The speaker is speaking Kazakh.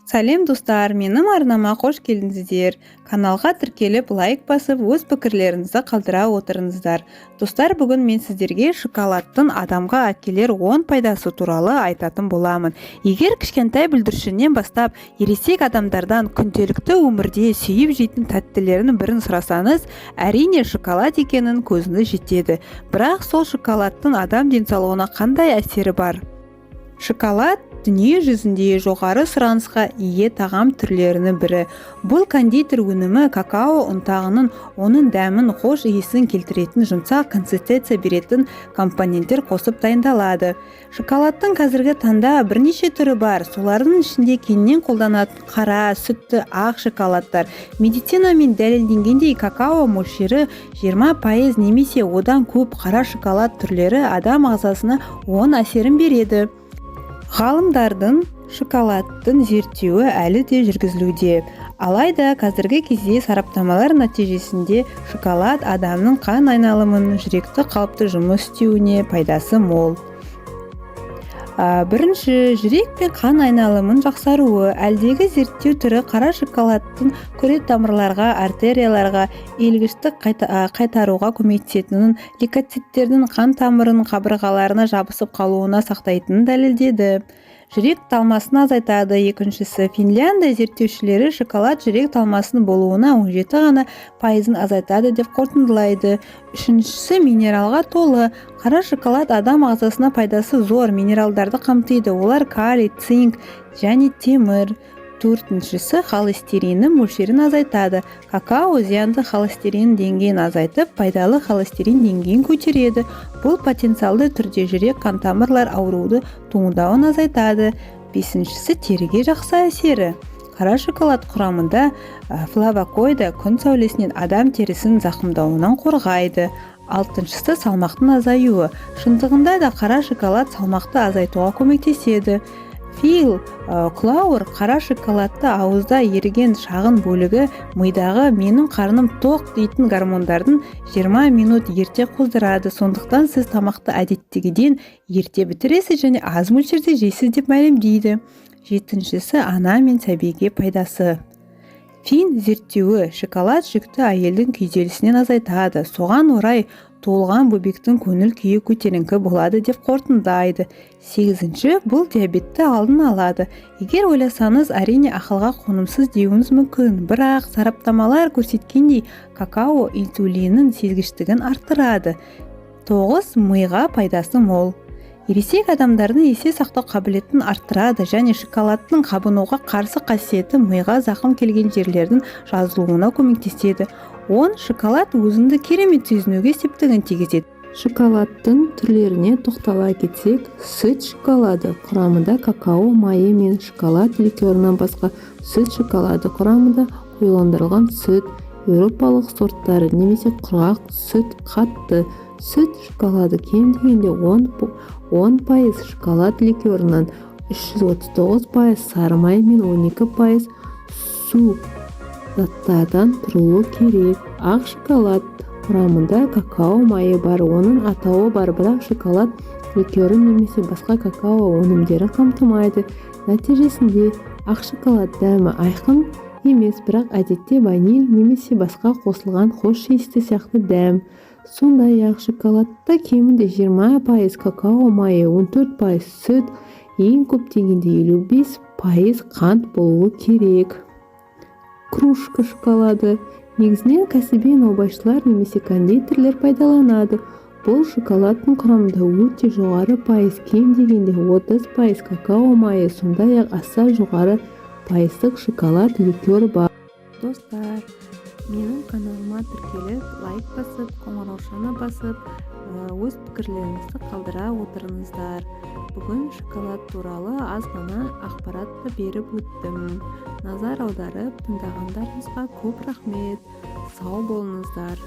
Сәлем, достар! Менің арнама қош келдіңіздер! Каналға тіркеліп, лайк басып, өз пікірлеріңізді қалдыра отырыңыздар. Достар, бүгін мен сіздерге шоколадтың адамға әкелер 10 пайдасы туралы айтатын боламын. Егер кішкентай бүлдіршіннен бастап ересек адамдардан күнделікті өмірде сүйіп жейтін тәттілерінің бірін сұрасаңыз, әрине, шоколад екенін көзіңіз жетеді. Бірақ сол шоколадтың адам денсаулығына қандай әсері бар? Шоколад – дүние жүзінде жоғары сұранысқа ие тағам түрлерінің бірі. Бұл кондитер өнімі какао ұнтағының, оның дәмін, хош иісін келтіретін, жұмсақ консистенция беретін компоненттер қосып дайындалады. Шоколадтың қазіргі таңда бірнеше түрі бар. Солардың ішінде кеңінен қолданатын қара, сүтті, ақ шоколадтар. Медицинамен дәлелденгендей, какао мөлшері 20% немесе одан көп қара шоколад түрлері адам ағзасына оң әсерін береді. Ғалымдардың шоколадтың зерттеуі әлі де жүргізілуде. Алайда қазіргі кезде сараптамалар нәтижесінде шоколад адамның қан айналымын, жүректі қалыпты жұмыс істеуіне пайдасы мол. Бірінші, жүрек пен қан айналымын жақсаруы. Әлдегі зерттеу түрі қара шоколадтың күре тамырларға, артерияларға иілгіштік қайтаруға көмектесетінін, лейкоциттердің қан тамырының қабырғаларына жабысып қалуына сақтайтынын дәлелдеді. Жүрек талмасын азайтады. Екіншісі, Финляндия зерттеушілері шоколад жүрек талмасының болуына 17 ғана пайызын азайтады деп қорытындылайды. Үшіншісі, минералға толы. Қара шоколад адам ағзасына пайдасы зор минералдарды қамтиды. Олар калий, цинк және темір. Төртіншісі, холестериннің мөлшерін азайтады. Какао зиянды холестерин деңгейін азайтып, пайдалы холестерин деңгейін көтереді. Бұл потенциалды түрде жүрек қан тамырлар ауруды туындауын азайтады. Бесіншісі, теріге жақсы әсері. Қара шоколад құрамында флавокойда күн сәулесінен адам терісін зақымдауынан қорғайды. Алтыншысы, салмақтың азаюы. Шындығында да, қара шоколад салмақты азайтуға көмектеседі. Фил Клауэр қара шоколадты ауызда еріген шағын бөлігі мидағы «менің қарным тоқ» дейтін гормондардың 20 минут ерте қоздырады, сондықтан сіз тамақты әдеттегіден ерте бітіресіз және аз мөлшерде жейсіз деп мәлімдейді. Жетіншісі, ана мен сәбиге пайдасы. Фин зерттеуі шоколад жүкті әйелдің күйзелісінен азайтады, соған орай туылған бөбектің көңіл күйі көтеріңкі болады деп қорытындылайды. Сегізінші, бұл диабетті алдын алады. Егер ойласаңыз, әрине, ақылға қонымсыз деуіңіз мүмкін. Бірақ сараптамалар көрсеткендей, какао инсулиннің сезгіштігін арттырады. Тоғыз, миға пайдасы мол. Ересек адамдардың есте сақтау қабілетін арттырады және шоколадтың қабынуға қарсы қасиеті миға зақым келген жерлердің жазылуына көмектеседі. 10, шоколад өзіңді керемет сезінуге септігін тигізеді. Шоколадтың түрлеріне тоқтала кетсек, сүт шоколады құрамында какао майы мен шоколад ликерінен басқа сүт шоколады құрамында қоюландырылған сүт, еуропалық сорттары немесе құрғақ сүт, қатты сүт шоколады кем дегенде 10% шоколад ликерінен, 339% сары май мен 12% су заттардан тұруы керек. Ақ шоколад құрамында какао майы бар, оның атауы бар, бірақ шоколад ликерін немесе басқа какао өнімдерін қамтымайды. Нәтижесінде ақ шоколад дәмі айқын емес, бірақ әдетте ваниль немесе басқа қосылған хош иісті сияқты дәм. Сондай-ақ шоколадта кемінде 20% какао майы, 14% сүт, ең көп дегенде 55% қант болуы керек. Кружка шоколады негізінен кәсіби наубайшылар немесе кондитерлер пайдаланады. Бұл шоколадтың құрамында өте жоғары пайыз, кем дегенде 30% какао майы, сондай-ақ аса жоғары пайыздық шоколад ликері бар. Достар, менің каналыма тіркеліп, лайк басып, қоңыраушаны басып, өз пікірлеріңізді қалдыра отырыңыздар. Бүгін шоколад туралы аз ғана ақпарат та беріп өттім. Назар аударып тыңдағандарыңызға көп рахмет. Сау болыңыздар!